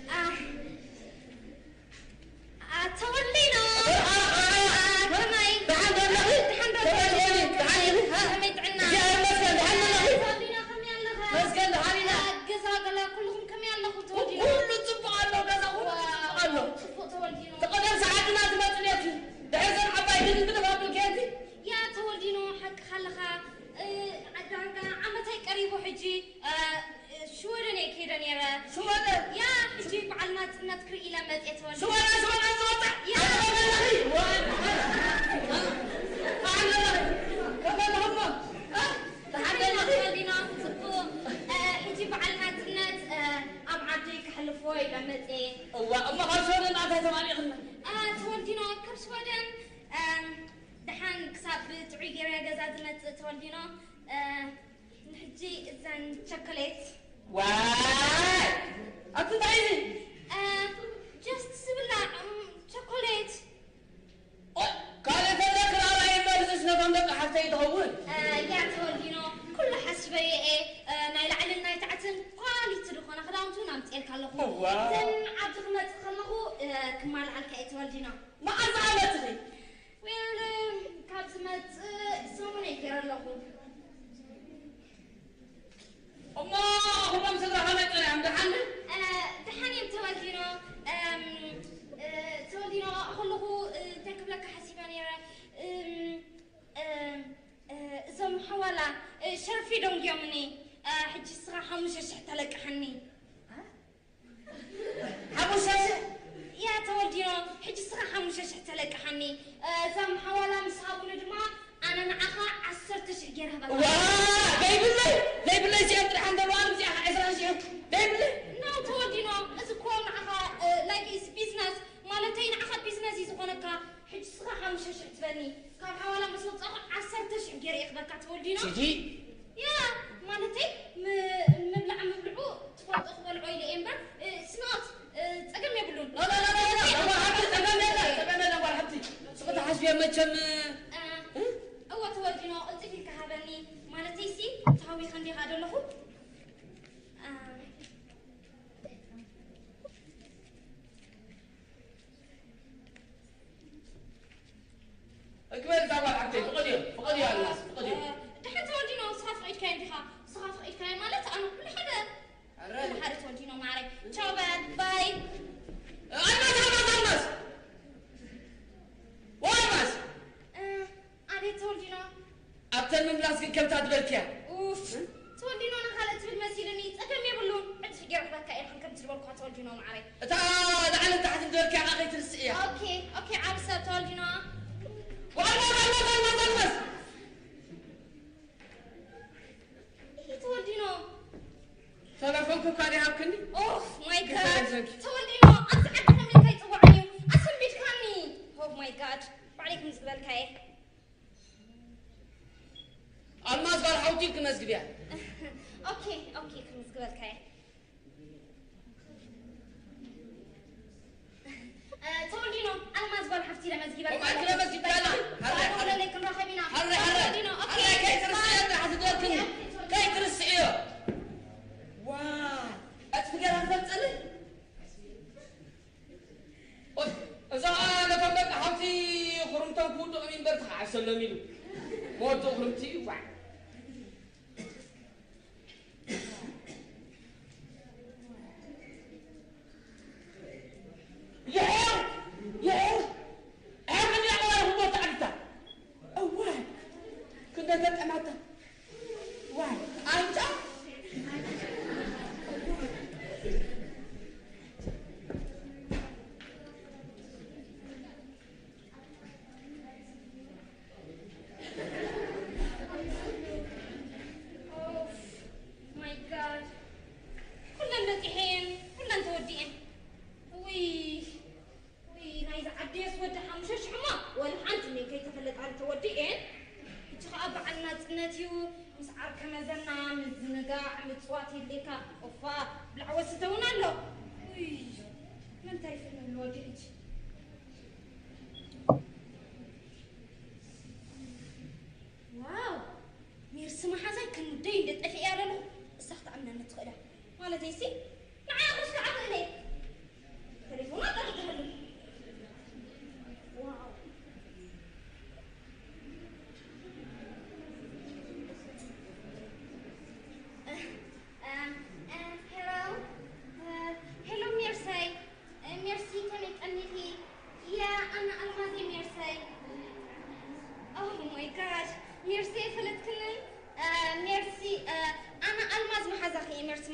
ኣ-፣ ኣቶ ወሊኖ። ኣ-፣ ኣ-፣ ኣ-፣ ከመይ? ደሓን ዶ ኣለኺ? ደሓን ዶ ከመይ ኣለኺ? ኣለኺ? ደሓን ኢኺ? ከመይ ጥዕና? እግዚኣብሔር ይመስገን፣ ደሓን ዶ ኣለኺ? ኣቶ ወሊኖ ከመይ ኣለኻ? መስገን፣ ደሓን ኢና። ኣ፣ ገዛ ገለ ኩልኹም ከመይ ኣለኹም? ተወዲኖ? ኩሉ ጽቡቕ ኣሎ፣ ገዛ ኩሉ ጽቡቕ ኣሎ። ጽቡቕ ተወልዲኖ። እቲ ቀደም ሰዓትና ዝመጽእ ድሕሪ ዘን ዓባይ ግን እንግዲህ ባብል ኬንቲ። ያ ተወልዲኖ፣ ሓቅኻ ኣለኻ። እ፣ ዳርጋ ዓመታይ ቀሪቡ ሕጂ፣ እ፣ ሽወደን እየ ከይደ ነይረ። ሽወደን? ያ፣ ሕጂ በዓል ናጽነት ክርኢ ኢለ መጽየ ተወልደ። ሽወደን፣ ሽወደን ዝወጽእ? ያ። ኣነ በለኺ። ኣነ በለኺ። ከመይ ኣለኹሞ? እ? ተሓደለ ተወልዲኖ፣ ጽቡቕ። እ፣ ሕጂ በዓል ናጽነት፣ እ፣ ኣብ ዓዲ ከሕልፎ ኢለ መጽየ። እዋ፣ እሞ ካብ ሽወደን ኣታይ ተማሊእኽና? እ፣ ተወልዲኖ፣ ካብ ሽወደን፣ እ፣ ደሓን ክሳብ ጥዑይ ገይረ ገዛ ዝመጽእ ተወልዲኖ፣ እ፣ ንሕጂ እዘን ቸኮሌት። ዋይ! ኣቲ እንታይ እዚ? እ፣ ጀስት ዝብላዕ፣ እም፣ ቸኮሌት። ኦይ፣ ካልእ ተለክ ራእይ እምበር እዚስ ነቶም ደቂ ሓፍተይ ትኸውን? እ፣ ያ ተወልዲኖ፣ ኩሉ ሓሲበዮ እየ። እ፣ ናይ ላዕልን ናይ ታሕትን ኳሊቲ ዝኾነ ክዳውንቲ እውን ኣምፅኤልካ ኣለኹ። እዋ። እዘን ዓዲ ክመፅእ ከለኹ፣ እ፣ ክማልኣልካ እየ ተወልዲኖ። መዓዝ ዓመትኺ? ዌል፣ ካብ ዝመጽእ ሰሙን እየ ገይረ ኣለኹ። እሞ ኩሎም ስድራ ከመይ ጸኒሖም? ደሓን ድዩ? እ፣ ደሓን እዮም ተወልዲኖ። እም፣ እ፣ ተወልዲኖ ከለኹ፣ እ፣ እንታይ ክብለካ ሓሲበ ነይረ? እም፣ እ፣ እ፣ እዞም ሓዋላ፣ እ፣ ሸርፊዶም ድዮም እኒ? እ፣ ሕጂ እስኻ ሓሙሽተ ሽሕ ተለቅሓኒ። ሓሙሽተ ሽሕ? ያ ተወልዲኖ፣ ሕጂ እስኻ ሓሙሽተ ሽሕ ተለቅሓኒ። እ፣ እዛ ሓዋላ ምስ ሃቡኒ ድማ ኣነ ንዓኻ ዓሰርተ ሽሕ ገይረ ሃበካ። ዋ፣ ዘይብለይ፣ ዘይብለይ እዚኣን ጥራሕ እንደልዋ፣ እዚኣ ኸዓ ዕስራ ሽሕ። ዘይብለይ። ኖ ተወልዲኖ፣ እዚ እኮ ንዓኻ፣ እ፣ ላይክ ኢዝ ቢዝነስ፣ ማለተይ ንዓኻ ቢዝነስ እዩ ዝኾነካ። ሕጂ እስኻ ሓሙሽተ ሽሕ ትበኒ፣ ካብ ሓዋላ ምስ ወጻኹ ዓሰርተ ሽሕ ገይረ እየ ክበካ ተወልዲኖ። ሽጂ? ያ፣ ማለተይ ም-፣ ምብላዕ ምብልዑ ትፈልጦ ክበልዖ ኢለ እየ እምበር፣ እ፣ ስኖት፣ እ፣ ጸገም የብሉን። ኖ፣ ኖ፣ ኖ፣ ኖ፣ ኖ፣ ኖ፣ ጓል ሓብቲ ጸገም የለን፣ ጸገም የለን ጓል ሓብቲ። ስቕ ተሓስብዮ መቸም፣ እ፣ እ? እወ ተወልዲኖ፣ ቅልጥፍ ኢልካ ሃበኒ። ማለተይሲ ተሃዊኸ እንዲኻ ዘለኹ። እ፣ እግበል እዛ ጓል ሓብተይ፣ ፍቐድዮ፣ ፍቐድዮ ኣልማዝ፣ ፍቐድዮ። እ፣ ደሓን ተወልዲኖ፣ ንስኻ ፈቒድካዮ እንዲኻ። ንስኻ ፈቒድካዮ ማለት ኣነ ኩሉ ሓደ። ኣረ። ኩሉ ሓደ ተወልዲኖ ማዓረይ። ቻው በል፣ ባይ። ኣልማዝ፣ ኣልማዝ፣ ኣልማዝ። ዋ ኣልማዝ። እ፣ ኣቤት ተወልዲኖ። ኣብተን ምምላስ ግን ከምታ ዝበልክያ። ኡፍ፣ ተወልዲኖ ንኻልእ ትብል መሲልኒ፣ ጸገም የብሉን። ዕጽፊ ገይረ ክበካ እየ፣ ከም ዝበልኳ ተወልዲኖ ማዓረይ። እታ ላዕልን ታሕትን ዝበልክያ ኸኣ ከይትርስዕያ። ኦኬ፣ ኦኬ፣ ዓቢ ሰብ ተወልዲኖ። ዋልማዝ፣ ዋልማዝ፣ ዋልማዝ፣ ዋልማዝ። እሂ፣ ተወልዲኖ። ተለፎንኩ እኳ ዘይሃብክኒ። ኦፍ ማይ ጋድ። ተወልዲኖ፣ ኣብዚ ዓዲ ከመይ ኢልካ ይጽዋዕኒ እዩ? ኣሰንቢድካኒ። ኦፍ ማይ ጋድ። ባዕለይ ከም ዝግበልካ እየ። ኣልማዝ ጓል ሓውቲ ኢልኪ መዝግብያ። ኦኬ፣ ኦኬ፣ ክምዝግበልካ እየ። እ፣ ተወልዲኖ፣ ኣልማዝ ጓል ሓፍቲ ኢለ መዝጊበልካ እየ። ከምኣ ኢልኪ መዝጊብካላ? ሃረ፣ ሃረ። ሃረ፣ ክንራኸብ ኢና። ሃረ፣ ሃረ። ተወልዲኖ፣ ኦኬ። ሃረ፣ ከይትርስዕዮ ባይ። ጥራሕ ዝገርክኒ። ኦኬ፣ ኦኬ፣ ተወልዲኖ። ከይትርስዕዮ። ዋ፣ ኣጽፊ ገይራ ትፈልጥኒ? ኦይ፣ እዛ ነቶም ደቂ ሓብቲ ክርምቶም ክውድኦም እዩ እምበር ተኸዓሰሎም ኢሉ። መወድኡ ክርምቲ እዩ፣ ዋዕ። ይሕር! ይሕር! ይሕር! ክንደይ ኣቐራርብ ቦታ ዓድታ? እዋይ! ክንደይ ገጠማታ? ዋይ! ቃንጫ? ኦፍ ማይ ጋድ! ኩለን በጺሐን፣ ኩለን ተወዲኤን። ውይ፣ ውይ፣ ናይዚ ዓደየስ ወዲ ሓሙሽተ ሽሕ እሞ ወላ ሓንቲ እኔ ከይተፈለጣሉ ተወዲኤን። ሕጂ ኸኣ በዓል ናጽነት እዩ፣ ምስ ዓርከ መዘና ምዝንጋዕ ምጽዋት የድልየካ። ኦፋ፣ ብላዕ ወስተ እውን ኣሎ። ውይ፣ ምንታይ ፍልም ኣሎ ወዲ ሕጂ? ዋው! ሜርሲ መሓዛይ ክንደይ እንደ ጠፊአ እያ ዘለኹ፣ እሳ ክትኣምነኒ ትኽእል እያ።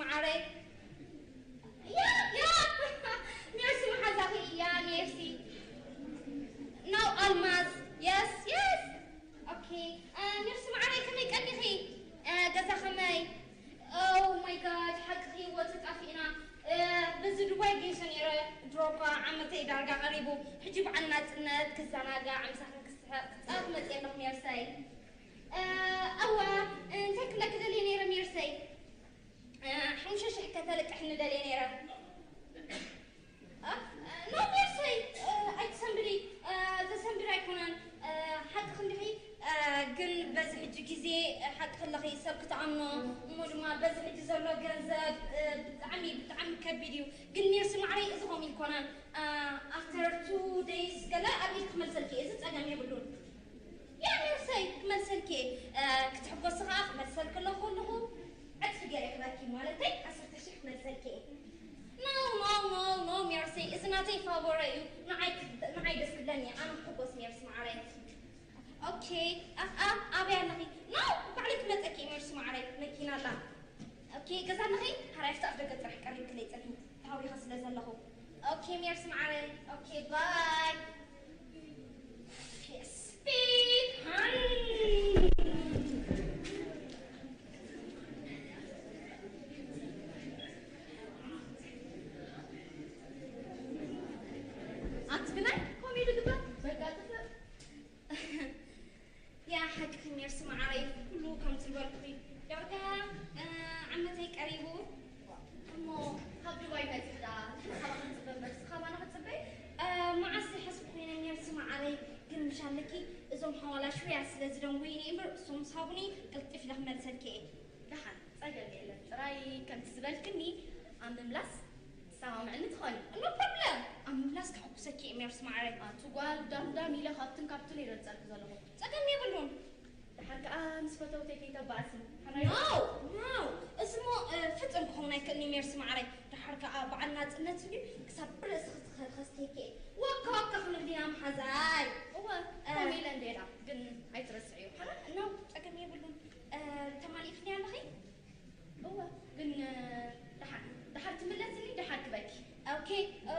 መዓረይ። ያ፣ ያ። ሜርሲ መሓዛኺ እያ፣ ሜርሲ። No ኣልማዝ። Yes, yes. Okay. እ፣ ሜርሲ መዓረይ፣ ከመይ ቀኒኺ? እ፣ ገዛ ከመይ? Oh my God፣ ሓቅኺ፣ ህይወት ተጣፊእና። እ፣ በዚ ዱባይ ገይሰ ነይረ፣ ድሮ እኳ ዓመተይ ዳርጋ ቀሪቡ። ሕጂ በዓል ናጽነት ክዘናጋዕ፣ ምሳኺ ክስሕቕ፣ ክጻወት መጽየ ኣለኹ ሜርሰይ። እ፣ እወ፣ እንታይ ክብለኪ ደልየ ነይረ ሜርሰይ? እ፣ ሓሙሽተ ሽሕ ከተልቅሕኒ ደልየ ነይረ። እ፣ እ፣ ኖ ሜርሰይ፣ እ፣ ኣይትሰንብዲ፣ እ፣ ዘሰንብድ ኣይኮነን። እ፣ ሓቅኺ እንድኺ፣ እ፣ ግን በዚ ሕጂ ግዜ፣ እ፣ ሓቅኺ ኣለኺ፣ ሰብ ክትኣምኖ፣ እሞ ድማ በዚ ሕጂ ዘሎ ገንዘብ፣ እ፣ ብጣዕሚ፣ ብጣዕሚ ከቢድ እዩ። ግን ሜርሲ ማዕረይ፣ እዚ ከምኡ ኣይኮነን። እ፣ after two days ገለ ኣብ ኢድ ክመልሰልኪ እየ፣ እዚ ጸገም የብሉን። ያ ሜርሰይ፣ ክመልሰልኪ እየ። እ፣ ክትሕጎሲ ኸኣ ክመልሰልኪ ኣለኹ ከለኹ ዕጽፊ ገይረ ክህበኪ፣ ማለተይ ዓሰርተ ሽሕ ክመልሰልኪ እየ። ኖ፣ ኖ፣ ኖ፣ ኖ ሜርሰይ፣ እዚ ናተይ ፋቮረይ እዩ። ንዓይ ክብ-፣ ንዓይ ደስ ክብለኒ እየ። ኣነ ክሕጎስ ሜርሲ ማዓረይ። ኦኬ፣ ኣ-፣ ኣ-፣ ኣበይ ኣለኺ? ኖ፣ ባዕለይ ክመጸኪ እየ ሜርሲ ማዓረይ። መኪና ኣላ። ኦኬ፣ ገዛ ኣለኺ? ሓራይ ኣፍቲ ኣፍ ደገ ጥራሕ ቀሪብክለይ ጽንሒ። ተሃዊኸ ስለ ዘለኹ። ኦኬ ሜርሲ ማዓረይ። ኦኬ፣ ባይ። Yes, babe, honey. ኣቲ ግናይ ኮሜዲ ግበር፣ በቃ ጥፍእ። ያ ሓቅኺ ሜርሲ ማዓረይ፣ ኩሉ ከምቲ ዝበልኩኺ ዳርጋ፣ እ፣ ዓመተይ ቀሪቡ። እሞ ካብ ዱባይ መጺኺ ደኣ ንስኻ ካባና ክትጽበ እምበር ንስኻ ካባና ክትጽበይ? እ፣ መዓስ ዝሓስብ ኮይነ ሜርሲ ማዓረይ፣ ግን ምሽ ኣለኪ እዞም ሓዋላ ሽውያ ስለ ዝደንጉዩኒ እምበር እሶም ምስ ሃቡኒ ቅልጥፍ ኢለ ክመልሰልኪ እየ። ደሓን፣ ጸገም የለን። ጥራይ ከምቲ ዝበልክኒ ኣብ ምምላስ ትሰማምዕኒ ትኾኒ። No problem። ኣብ ምምላስ ከሐጉሰኪ እየ ሜርሲ ማዓረይ። ኣቲ ጓል ዳም ዳም ኢለ ካብትን ካብትን እየ ዘንጸልኪ ዘለኹ። ጸገም የብሉን። ደሓር ከኣ ምስ ፈተውተይ ከይተባእሲ። No፣ no። እዚሞ፣ እ፣ ፍጹም ክኸውን ኣይክእልን እዩ ሜርሲ ማዓረይ። ደሓር ከኣ በዓል ናጽነት እንድዩ ክሳብ ርእስኺ ትኸ-፣ ከስተየኪ እየ። ዋካ ዋካ ክንብል ኢና መሓዛይ። እወ፣ እ፣ ከምኡ ኢለ እንድየ ደኣ፣ ግን ኣይትረስዕዮ። ሓራ፣ no፣ ጸገም የብሉን። እ፣ ተማሊእክኒ ኣለኺ? እወ፣ ግን፣ እ፣ ደሓር፣ ደሓር ትምለስኒ፣ ደሓር ክበኪ። ኦኬ፣ እ፣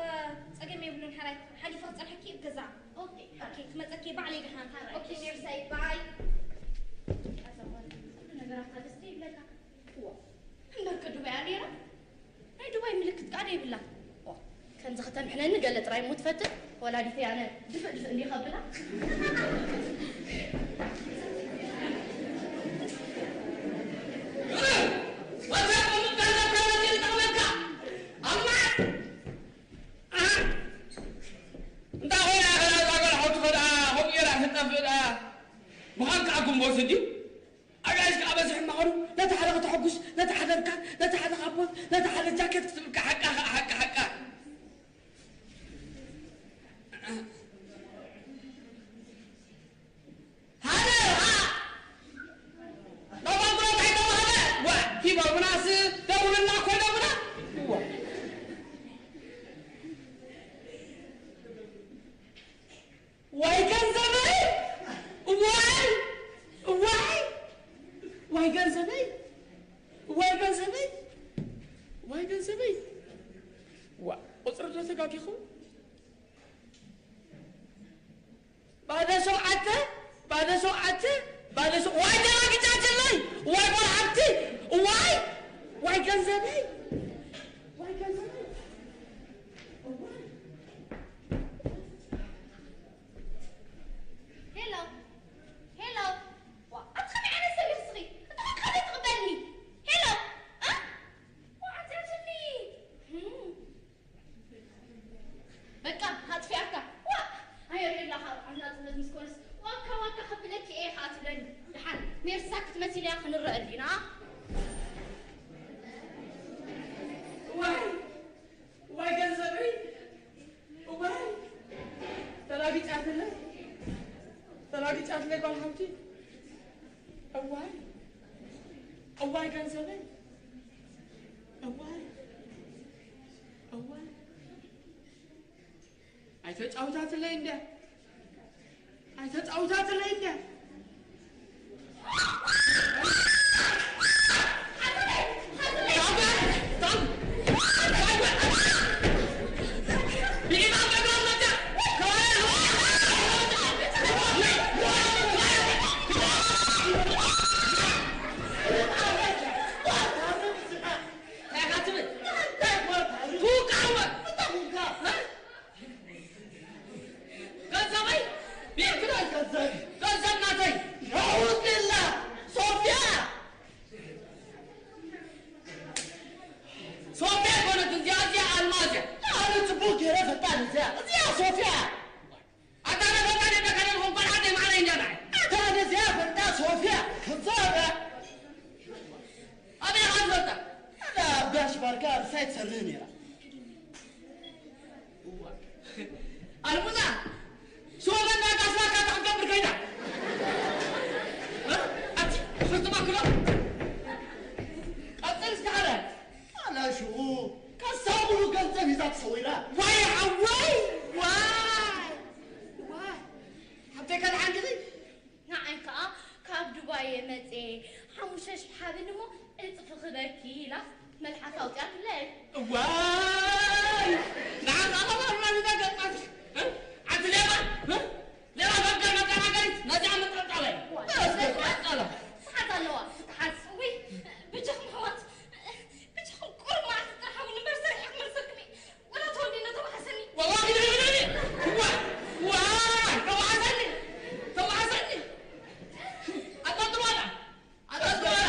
ጸገም የብሉን፣ ሓራይ ሓሊፈ ክጸንሐኪ ኣብ ገዛ። ኦኬ፣ ኦኬ፣ ክመጸኪ ባዕለይ ደሓን። ሓራይ፣ ኦኬ፣ እሺ። ሜርሳይ፣ ባይ። ኣዛ ጓል፣ ኩሉ ነገራታ ደስ ይብለካ። እወ፣ እምበር ከ ዱባይ እያ ነይራ? ናይ ዱባይ ምልክት ከኣ የብላን። ዋ፣ ከምዚ ከተምሕነኒ ገለ ጥራይ እሞ ትፈትን፣ ወላዲተይ ኣነ ድፍእ ድፍእ እንድየ ከብላ። እንታይ ኮይና ኢኻ እዛ ጓል ሓውትኻ ደኣ ከምኡ ጌራ ክትጠፍእ ደኣ? ምዃን ከኣ ጉንቦት ድዩ? ኣጋይሽ ከኣ በዝሕ እምበኣሩ፣ ነቲ ሓደ ከተሐጉስ፣ ነቲ ሓደ ርካን፣ ነቲ ሓደ ካቦት፣ ነቲ ሓደ ጃኬት ክትብል ከኣ ሓቃ ከኣ ሓቃ ሓቃ። ሃለ፣ ሃ! ተፈጥሮ እንታይ ተባህለ? ዋ፣ ሂቦምናስ ደውልና እኮ ኢሎምና። ዋ። ዋይ ገንዘበይ! ዋይ! ዋይ! ዋይ ገንዘበይ! ዋይ ገንዘበይ! ዋይ ገንዘበይ! ዋ፣ ቁጽሪ ዶ ተጋጊኹ? ባዶ ሸውዓተ፣ ባዶ ሸውዓተ፣ ባዶ ሸው-፣ ዋይ ደናግጫትለይ! ዋይ ጓል ሓብቲ! ዋይ! ዋይ ገንዘበይ! ዋይ ገንዘበይ! ዋይ! ሄሎ፣ ሄሎ። ዋ፣ ኣቲ ከመይ ዓይነት ሰብ ኢኺ ንስኺ? እንታይ ኮንካ ዘይትቕበልኒ? ሄሎ፣ እ? ዋ፣ ኣንጸርጽኒ። ህም። በቃ፣ ኣጥፊኣካ። ዋ፣ ኣየርእየላኻ፣ ኣብ ናጽነት ምስ ኮነስ፣ ዋካ፣ ዋካ ከብለኪ እየ ኸኣ ትብለኒ። ደሓን፣ ሜርሳ ክትመሲ ኢለያ ክንረአ ዲና? ዋይ፣ ዋይ ገንዘበይ። እዋይ፣ ተላጊጫትለይ፣ ተላጊጫትለይ ጓል ሓብቲ። እዋይ፣ እዋይ ገንዘበይ። እዋይ፣ እዋይ። ኣይተጫውታትለይ እንድያ። ኣይተጻውታትለይ እንደ። ሶፊያ! ኣታ ነፈጣን የደካለን ኾንኳን ዓደይ ማዕረይ እንጃ ንዓይ። ኣታ ነዚኣ ፈልጣ ሶፊያ! ክዛበ! ኣበይ ኢኻ ትፈልጣ? ኣታ ኣብ ጋሽ ባርካ ርሳይ ትሰርህ ነይራ። እዋ። ኣልሙዛ! ሽወመን ናታ ስራካ ተኽገብር ከይዳ! እ? ኣቲ፣ ስርትማ ክሎ? ቀጽል እስከ ሓደ! ኣላ ሽኡ፣ ከሳ ሙሉ ገንዘብ ሂዛ ተሰዊራ። ዋይ ሓወይ! ዋይ! ዋይ! ሓብተይ ካልእ ሓንጊኺ? ንዓይ ከኣ ካብ ዱባይ እየ መጽየ፣ ሓሙሽተ ሽሕ ሃብኒ እሞ ዕጽፊ ክበኪ ኢላ መልሓስ ኣውጺኣትለይ። እዋይ! ንዓኻ ኸማን ማን እዛ ገጻትሽ? እ? ኣቲ ሌባ! እ? ሌባ ፈንቀል መጠናገሪት ነዚኣ መጠልጠለ። ዋይ! በስ ገጻት ጸላ። ሰሓት ኣለዋ ክትሓዝ። ውይ፣ ብጃኹም ኣሕዋት፣ ብጃኹም ቁሩብ መዓልቲ ጥራሕ እውን እምበር ሰሪሐ ክመልሰልኩም እየ። ወላ ተወልዲኖ ተባሓሰኒ። ወላ ግደ ግደ ግደ። ዋ፣ ዋ፣ ተባሓሰኒ። ተባሓሰኒ። ኣጣጥዋላ። ኣጣጥዋላ።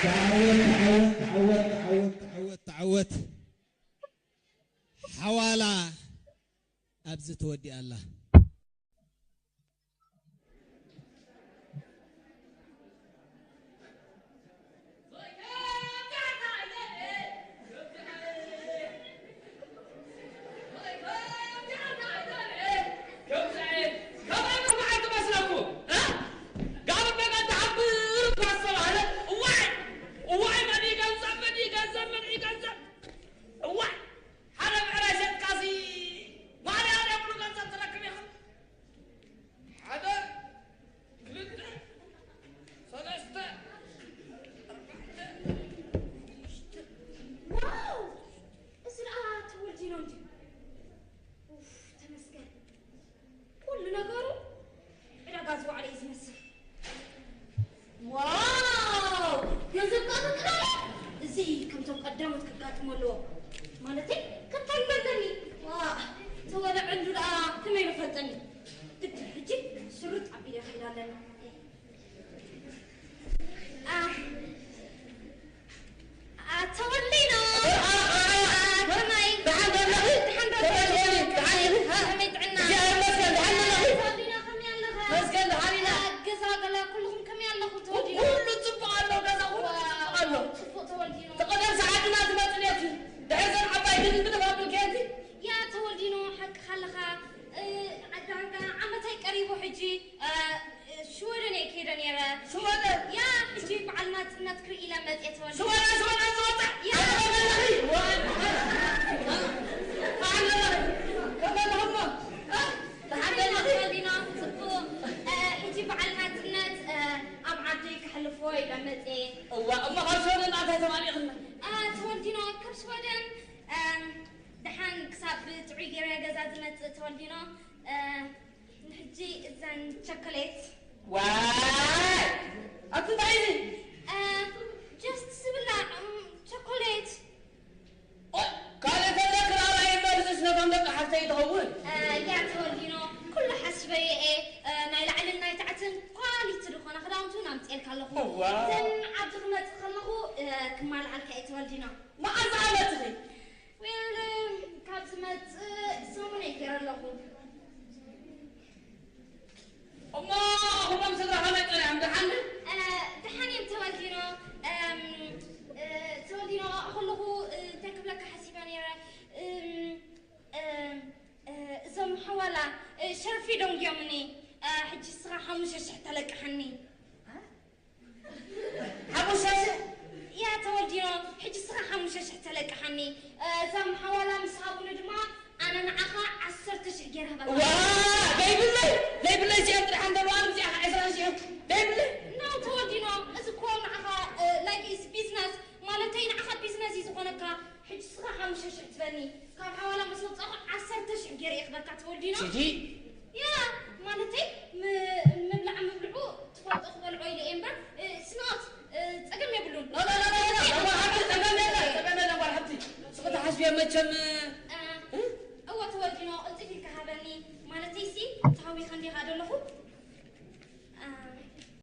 ተዓወት፣ ተዓወት፣ ተዓወት፣ ተዓወት፣ ተዓወት፣ ተዓወት። ሓዋላ ኣብዚ ተወዲኣ ኣላ። እዋይ! እዋይ! መን ይገንዘብ፣ መን ይገንዘብ፣ መን ይገንዘብ? እዋይ! ሓደ ብዕራይ ሸጥካሲ ማርያ ናይ ሙሉ ገንዘብ ትረክብ ኢኻ። ሓደ፣ ክልተ፣ ሰለስተ፣ ኣርባዕተ፣ ሓሙሽተ። ዋው! እዚ ደኣ ተወልዲኖ እንድዩ። ኡፍ፣ ተመስገን። ኩሉ ነገሩ ዕዳጋ ዝወዓለ እዩ ዝመስል። ዋው! ገንዘብ ከኣ ክክዳለ? እዚ ከምቶም ቀዳሞት ክጋጥሞ ኣለዎ። ማለተይ፣ ክታይም ኣለኒ። ዋ፣ ተወለዐሉ ደኣ ከመይ ንፈልጠኒ? ግዲ ሕጂ ስሩጥ ኣቢለ ከይድ ኣለኒ። ኣ፣ ኣቶ ወሊኖ፣ ኣ፣ ኣ፣ ኣ፣ ከመይ? ደሓን ዶ ኣለኺ? ደሓን ዶ ተመስገን፣ ኣለኺ? ደሓን ኣለኺ? ከመይ ጥዕና? እግዚኣብሔር ይመስገን፣ ደሓን ኣለኺ? ኣቶ ወሊኖ፣ ከመይ ኣለኻ? መስገን፣ ደሓን ኢና። ኣ፣ ገዛ ገለ ኩልኹም ከመይ ኣለኹም? ተወዲኖ? ኩሉ ጽቡቕ ኣሎ፣ ገዛ ኩሉ ጽቡቕ ኣሎ። ጽቡቕ ተወልዲኖ። እቲ ቀደም ሰዓትና ትመጽእ ነቲ፣ ድሕሪ ዘን ዓባይ ግን ግድፍ ኣብልኪ ኣንቲ። ያ ተወልዲኖ፣ ሓቅኻ ኣለኻ። እ፣ ዕዳጋ ዓመታይ ቀሪቡ ሕጂ። እ፣ ሽወደን እየ ከይደ ነይረ። ሽወደን? ያ፣ ሕጂ በዓል ናጽነት ክርኢ ኢለ መጽየ ተወልደ። ሽወደን፣ ሽወደን ዝወጽእ? ያ። ኣነ በለኺ። ኣነ በለኺ። ከመይ ኣለኹሞ? እ? ደሓን ደለኺ? ተወልዲና፣ ጽቡቕ። እ፣ ሕጂ በዓል ናጽነት፣ እ፣ ኣብ ዓደይ ከሕልፎ ኢለ መጽየ። እዋ፣ እሞ ካብ ሽወደን ኣታይ ተማሊእኽና? እ፣ ተወልዲና፣ ካብ ሽወደን፣ እም፣ ደሓን ክሳብ ጥዑይ ገይረ ገዛ ዝመጽእ ተወልዲኖ፣ እ፣ ንሕጂ እዘን ቸኮሌት። ዋይ! ኣቲ እንታይ እዚ? እ፣ ጀስት ዝብላዕ፣ እም፣ ቸኮሌት። ኦ፣ ካልእ ተለክ ራእይ እምበር እዚስ ነቶም ደቂ ሓፍተይ ትኸውን? እ፣ ያ ተወልዲኖ፣ ኩሉ ሓሲበዮ እየ፣ እ፣ ናይ ላዕልን ናይ ታሕትን ኳሊቲ ዝኾነ ክዳውንቲ እውን ኣምፅኤልካ ኣለኹ። ዋው! እዘን ዓዲ ክመፅእ ከለኹ፣ እ፣ ክማልኣልካ እየ ተወልዲኖ። መዓዝ ዓመትኺ? ዌል፣ ካብ ዝመጽእ ሰሙን እየ ገይረ ኣለኹ። እሞ ኩሎም ስድራ ከመይ ጸኒሖም? ደሓን ድዩ? እ፣ ደሓን እዮም ተወልዲኖ። እም፣ እ፣ ተወልዲኖ ከለኹ፣ እ፣ እንታይ ክብለካ ሓሲበ ነይረ? እም፣ እ፣ እ፣ እዞም ሓዋላ፣ እ፣ ሸርፊ ደንጉዮምኒ። እ፣ ሕጂ ንስኻ ሓሙሽተ ሽሕ ተለቅሓኒ። ሓሙሽተ ሽሕ? ያ ተወልዲኖ፣ ሕጂ ንስኻ ሓሙሽተ ሽሕ ተለቅሓኒ። እ፣ እዛ ሓዋላ ምስ ሃቡኒ ድማ ኣነ ንዓኻ ዓሰርተ ሽሕ ገይረ ሃበካ። ዋ፣ ዘይብለይ፣ ዘይብለይ እዚኣን ጥራሕ እንደልዋን እዚኣ ኸዓ ዕስራ ሽሕ። ዘይብለይ። ኖ ተወልዲኖ፣ እዚ እኮ ንዓኻ፣ እ፣ like is business፣ ማለተይ ንዓኻ ቢዝነስ እዩ ዝኾነካ። ሕጂ ንስኻ ሓሙሽተ ሽሕ ትበኒ፣ ካብ ሓዋላ ምስ ወጻኹ ዓሰርተ ሽሕ ገይረ እየ ክበካ ተወልዲኖ። ሽጂ? ያ፣ ማለተይ ም-፣ ምብላዕ ምብልዑ ትፈልጦ ክበልዖ ኢለ እየ እምበር፣ እ፣ it's not፣ እ፣ ጸገም የብሉን። ኖ፣ ኖ፣ ኖ፣ ኖ፣ ኖ፣ ኖ፣ ጓል ሓብቲ፣ ጸገም የለን፣ ጸገም የለን፣ ጓል ሓብቲ። ስኺ ተሓስብዮ መቸም፣ እ፣ እ? ዘለኹ